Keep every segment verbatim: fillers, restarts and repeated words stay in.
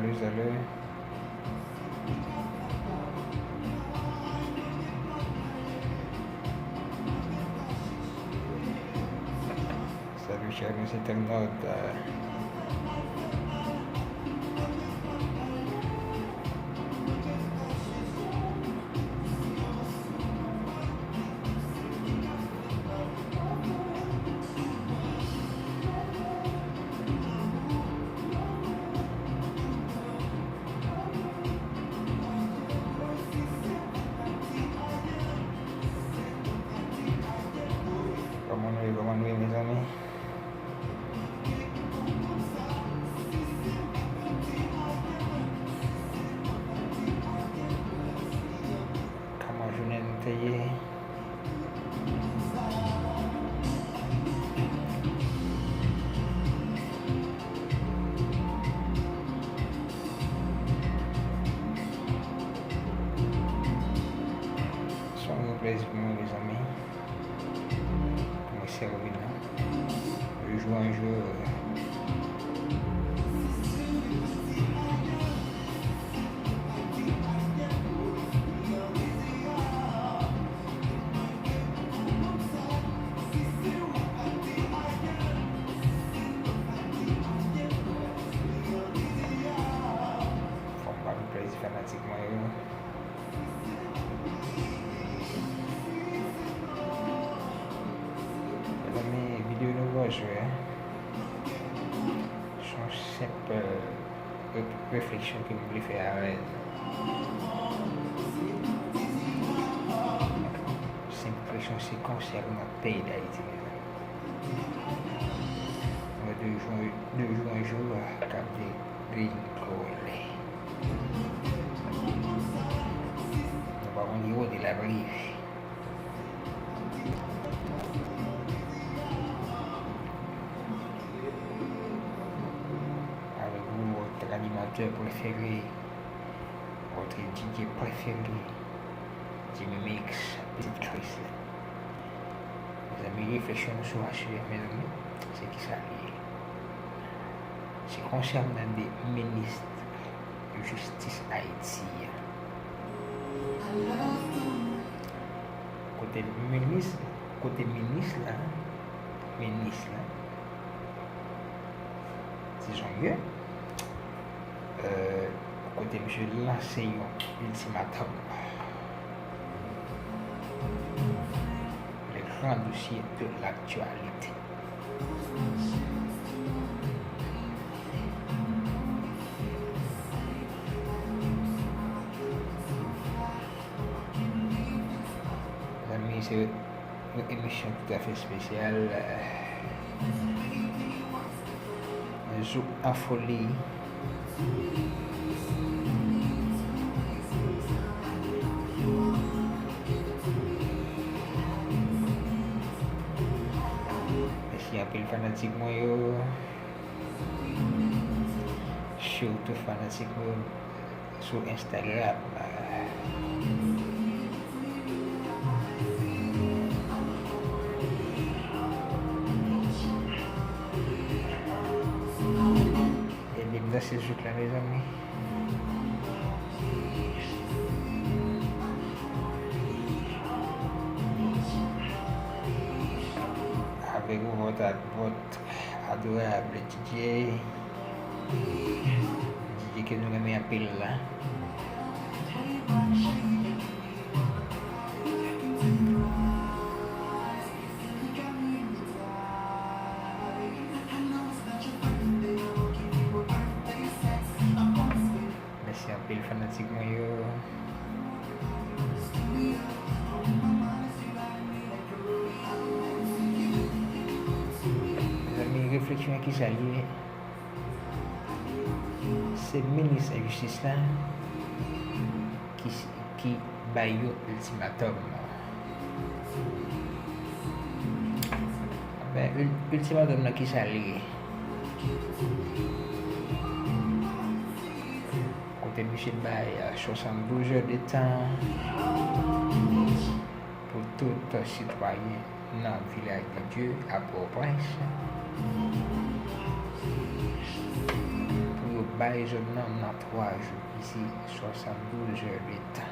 Salut, salut. Salut, chers internautes. Kòman nou ye, kòman nou ye, mezanmi? Kòman jounen nou te ye? Se yon gwo plezi pou mwen, mezanmi. Mwen sèvi nan de jou an jou. Fò m ba nou plezi fanatik mwen yo. Mezanmi, videyo nou pral jwe a, se yon senp, euh, re-, refleksyon ke m vle fè avè nou. Senp refleksyon, se konsènan peyi Dayiti, mezanmi. Mwen de jou, de jou an jou, k ap degringole. Nou pa konn ki kote l ap rive. Avèk ou, vòt animatè prefere, vòt D J prefere, Jimmy Mix, Petit Chris. Mezanmi, refleksyon nou sou aswè a, mezanmi, se kisa li ye? Se konsènan de minis jistis Ayiti a. Kote minis, kote minis la, minis la, dizon ke, euh, kote misye lanse yon iltimatòm. Le grand dossier de l'actualité. Mezanmi, se yon emisyon toutafè espesyal. Zouk an foli. Mèsi anpil fanatik mwen yo. Sitou fanatik mwen yo sou Instagram. Ede m danse zouk la, mezanmi. Avèk ou, vòt ak vòt, adorab D J. D J ke nou renmen anpil la. Mèsi anpil fanatik mwen yo. Mezanmi, refleksyon an kisa li ye? Se minis jistis la ki, ki bay yo iltimatòm. Ben, ul-, iltimatòm nan kisa li ye? Kote misye bay, euh, swasanndouz è de tan pou tout sitwayen nan Vilaj de Dye a Pòtoprens pou yo Bay zòn nan nan twa jou, ki se swasanndouz è de tan.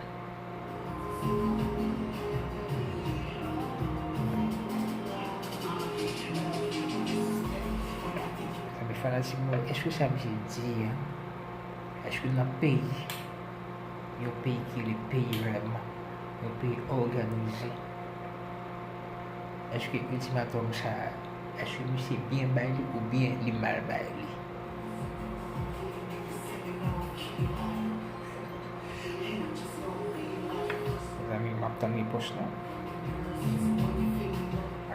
Sa fè fanatik mwen, èske sa misye di a? Èske nan peyi, yon peyi ki rele peyi vrèman, yon peyi òganize, èske iltimatòm sa, èske misye byen bay li oubyen li mal bay li? Mezanmi, m ap tann repons lan.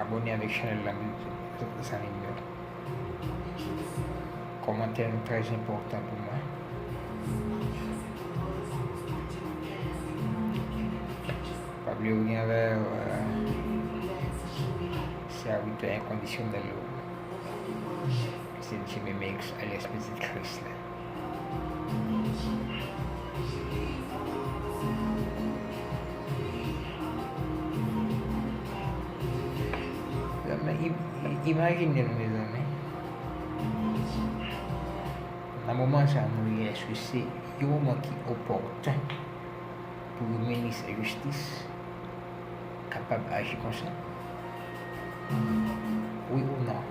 Abòne avèk chanèl la, zanmi m yo. Kòmantè nou trè enpòtan pou mwen. Pa bliye w gen avè, euh, sèvitè enkondisyonèl ou. Se Jimmy Mix, alyas Pitit Kris la. Mezanmi, im-, i-, imajine nou, mezanmi. Nan moman sa nou ye, èske se yon moman ki opòten pou yon minis jistis kapab aji konsa? Wi ou non?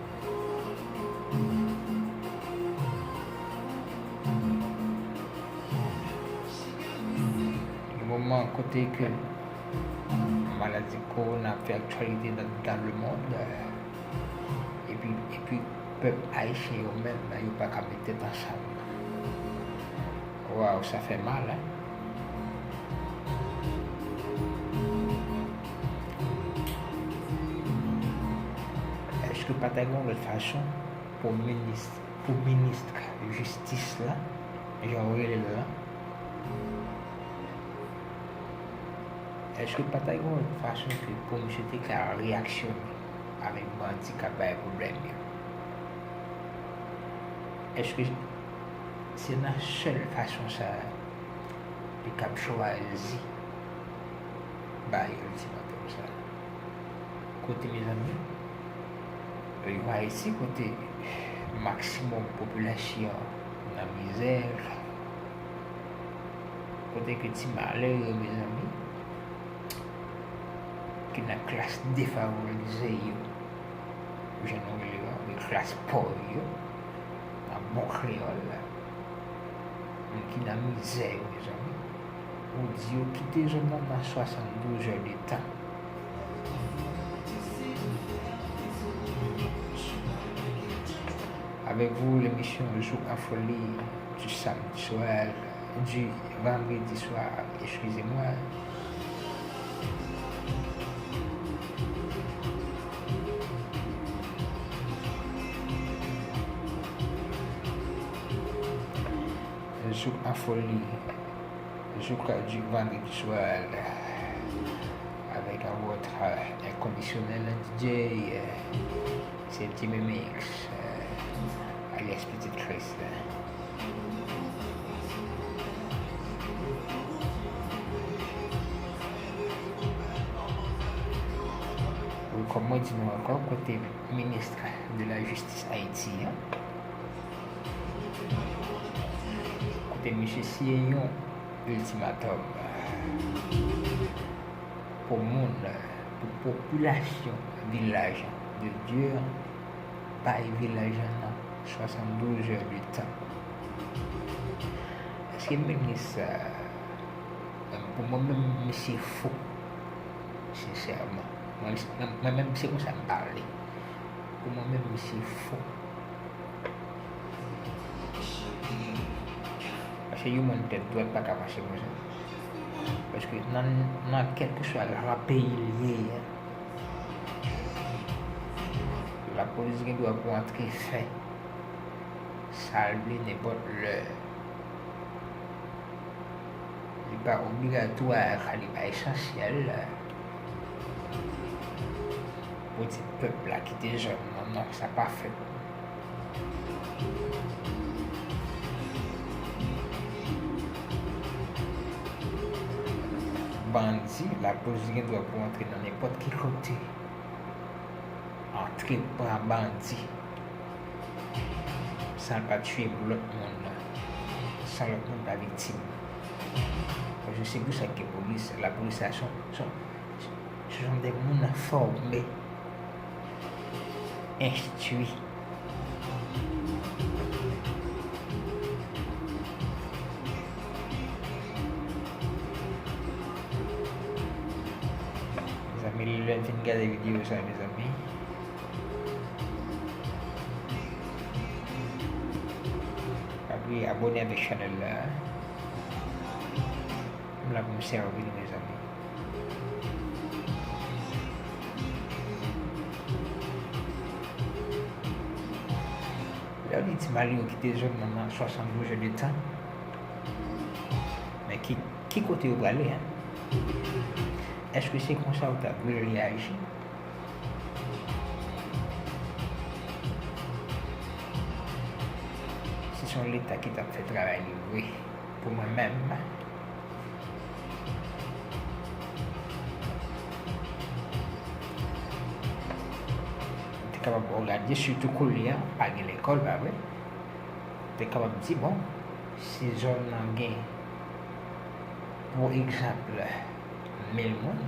Yon moman kote ke maladi kowona ap fè aktyalite nan, nan lemond, epi, epi pèp ayisyen yo menm, yo pa ka met tèt ansanm. Waw, sa fè mal, hein? Èske pa ta gen yon lòt fason pou minis, pou minis jistis la, jan w rele l lan, èske pa ta gen yon fason ke pou misye te ka reyaksyone avèk bandi k ap bay pwoblèm yo? Èske se nan sèl fason sa a li t ap chwazi bay iltimatòm sa a? Kote, mezanmi, yon Ayiti kote maksimòm popilasyon nan mizè, kote ke ti malere, mezanmi, ki nan klas defavorize yo, jan nou rele yo, klas pòv yo, nan bon kreyòl la, moun ki nan mizè yo, mezanmi, ou di yo kite zòn nan nan swasanndouz è de tan. Avec vous, l'émission Zouk en Folie du samedi soir, du vendredi soir, excusez-moi. Zouk en Folie. Zouk du vendredi soir avec un autre, euh, inconditionnel D J, euh, c'est Jimmy Mix, euh, alias Pitit Kris. Wi, kòm mwen di nou ankò, kote minis de la jistis Ayiti an, kote misye siyen yon iltimatòm pou moun, pou popilasyon vilaj de Dye an, bay vilaj lan nan swasanndouz è de tan. Èske minis, euh, pou mwen menm, misye fou, sensèman. Mwen, mwen, mwen menm, se konsa m pale. Pou mwen menm, misye fou. Paske yon moun tèt dwat pa ka panse konsa. Paske nan, nan kèlkeswa gran peyi l ye a, lapolis gen dwa pou antre fè sa l vle nenpòt lè. Li pa obligatwa, li pa esansyèl pou di pèp la kite zòn nan. Non, sa pa fèt. Bandi, lapolis gen dwa pou antre nan nenpòt ki kote. Antre pran bandi san l pa tiye lòt moun nan. san lòt moun pa viktim. Paske se pou sa ke polis, lapolis la se, se, se yon de moun fòme, enstwi. Mezanmi, lè n fin gade videyo sa, mezanmi, pa bliye abòne avèk chanèl la. M la pou m sèvi nou, mezanmi. Lè yo di ti malere yo kite zòn nan nan swasanndwouze èdtan, men ki, ki kote yo prale, en? Èske se konsa yo ta dwe reyaji? Si se yon Leta ki t ap fè travay li vre, pou mwen menm, ou te kapab òganize, sitou kounye a, pa gen lekòl, pa vre? Ou te kapab di, bon, si zòn nan gen, pou egzanp, mil moun,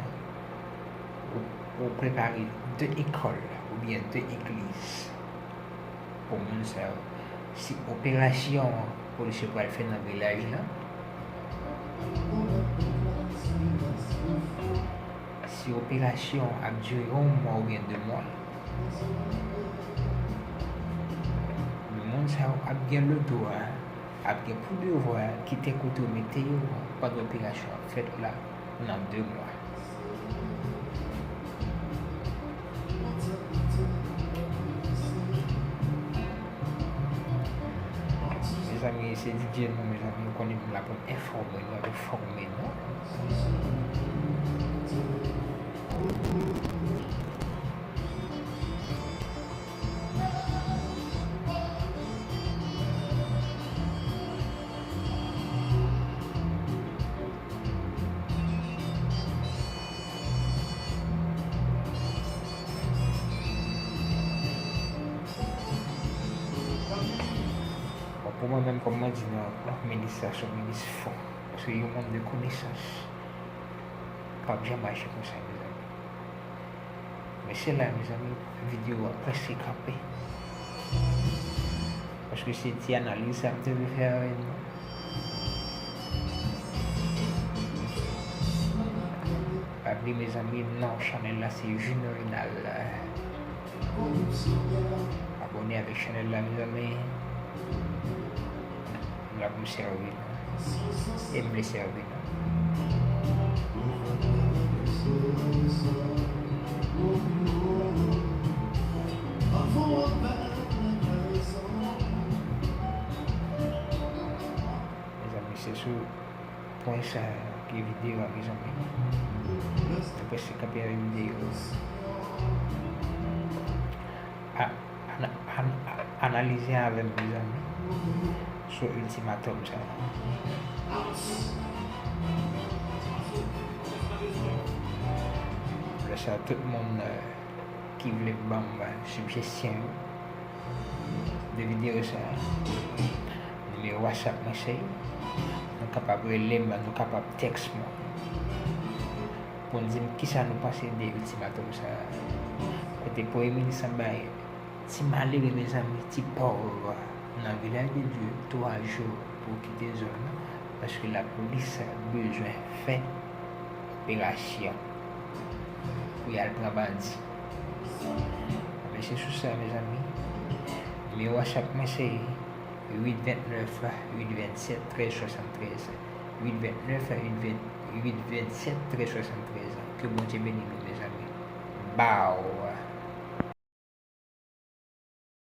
ou, ou prepare de ekòl oubyen de egliz pou moun sa yo. Si operasyon polis yo pral fè nan vilaj lan, si operasyon ap dire yon mwa oubyen de mwa, moun sa yo ap gen ledwa, ap gen pou devwa kite kote yo mete yo pandan operasyon ap fèt la nan de mwa. Mezanmi, se D J nou, mezanmi, ou konnen m la pou m enfòme nou, enfòme nou. Bon, pou mwen menm, kòm mwen di nou ankò, minis sa se yon minis fò. Paske yon moun de konesans p ap janm aji konsa, mezanmi. Men se la, mezanmi, videyo a prèske kanpe. Paske se ti analiz sa m te vle fè avè nou. Pa bliye, mezanmi, non chanèl la se Junior Renal. Abòne avèk chanèl la, mezanmi. M la pou m sèvi nou. E m vle sèvi nou. Mezanmi, se sou pwen sa ki videyo a, mezanmi. Mwen prèske kanpe avèk videyo a. A, ana-, an-, analize avè m, mezanmi, sou iltimatòm sa. Lè sa, tout moun, euh, ki vle ban m, euh, sijesyon yo de videyo sa, nimewo WhatsApp mwen se, nou kapab rele m, nou kapab tèks mwen pou n di m kisa nou panse de iltimatòm sa. Kote premye minis la bay ti malere, mezanmi, ti pòv nan Vilaj de Dye twa jou pou kite zòn nan, paske lapolis bezwen fè operasyon pou y al pran bandi. Enben, se sou sa, mezanmi. Nimewo WhatsApp mwen se uit vennèf, uit vennsèt, trèz swasanntrèz. Uit vennèf, uit vennsèt, trèz swasanntrèz. Ke Bondye beni nou, mezanmi. Baw!